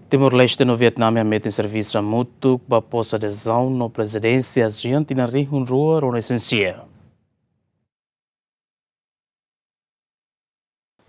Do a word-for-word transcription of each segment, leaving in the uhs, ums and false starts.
Timor-Leste no Vietname hametin servisu hamutuk ba pós-adezaun no prezidénsia ASEAN tinan rihun rua ruanulu-resin-sia.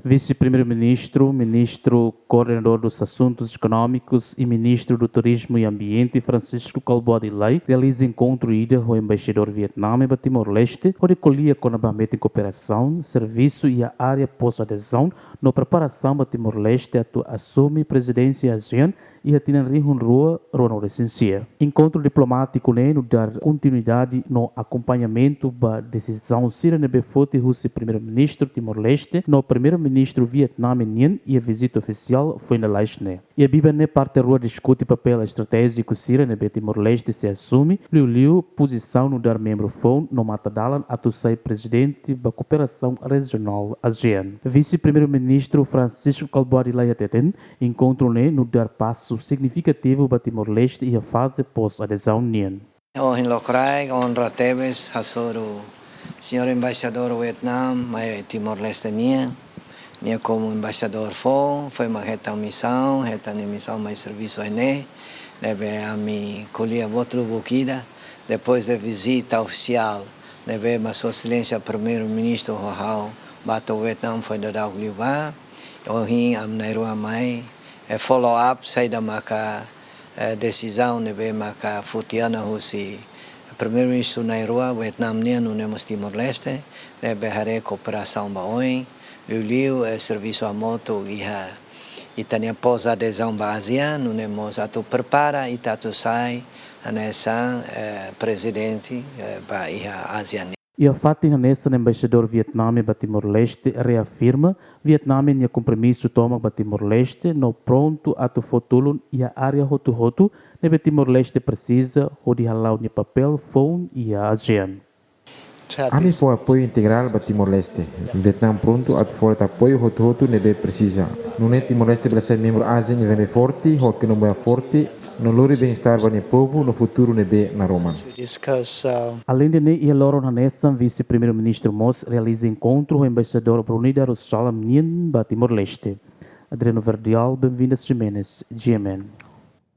Vise-Primeiru-Ministru, Ministru Koordenadór dos Asuntus Ekonómikus i Ministru do Turizmu i Ambiente, Francisco Kalbuadi Lay, realiza enkontru ida ho Embaixadór Vietname ba Timor-Leste, hodi ko'alia kona-ba hametin kooperasaun, servisu iha área pós-adezaun, no preparasaun ba Timor-Leste atu asume prezidénsia ASEAN iha tinan rihun rua ruanulu-resin-sia. Enkontru diplomátiku ne'e nu'udar kontinuidade no akompañamentu ba desizaun sira ne'ebé foti husi Primeiru-Ministru Timor-Leste no Primeiru-Ministru Vietname nian iha vizita ofisiál foin lalais ne'e. Iha biban ne'e parte rua diskute papél estratéjiku sira ne'ebé Timor-Leste sei asume, liuliu pozisaun nu'udar membru foun no matadalan atu sai prezidente ba kooperasaun rejionál ASEAN. Vise-Primeiru-Ministru Francisco Kalbuadi Lay hateten, enkontru ne'e nu'udar pasu signifikativu ba Timor-Leste iha faze pós-adezaun nian. Ohin lokraik, onra tebes hasoru Señór Embaixadór Vietname mai Timor-Leste nian. Nia komu embaixadór foun, foin mak hetan misaun, hetan nia misaun mai servisu iha ne'e. Ne'ebé ami ko'alia boot lubuk ida, depois de vizita ofisiál ne'ebé mak Sua Exelénsia Primeiru-Ministru ho ha'u bá to'o Vietname foin daudauk liubá. Ohin ami na'in-rua mai, eh, follow up saida maka, eh, desizaun ne'ebé maka foti ona husi Primeiru-Ministru na'in-rua, Vietname nian, nune'e mós Timor-Leste, ne'ebé haree kooperasaun ba oin, liuliu, eh, servisu hamutuk iha ita-nia pós-adezaun ba ASEAN, nune'e mós atu prepara ita atu sai hanesan, eh, prezidente, eh, ba iha ASEAN. Iha fatin hanesan, Embaixadór Vietname ba Timor-Leste reafirma Vietname nia kompromisu tomak ba Timor-Leste no prontu atu fó tulun iha área hotu-hotu ne'ebé Timor-Leste presiza hodi hala'o nia papél foun iha ASEAN. Ami fó apoiu integrál ba Timor-Leste. Vietname prontu atu fó apoiu hotu-hotu ne'ebé presiza. Nune'e Timor-Leste bele sai membru ASEAN ida ne'ebé forte, ho ekonomia forte, no lori bem-estar ba nia povu no futuru ne'ebé naroman. Discuss, uh, Aleinde ne'e, iha loron hanesan, Vise-Primeiru-Ministru mós realiza enkontru ho Embaixadór Brunei Darussalam nian ba Timor-Leste. Adriano Verdial, Benvinda Ximenes, G M N.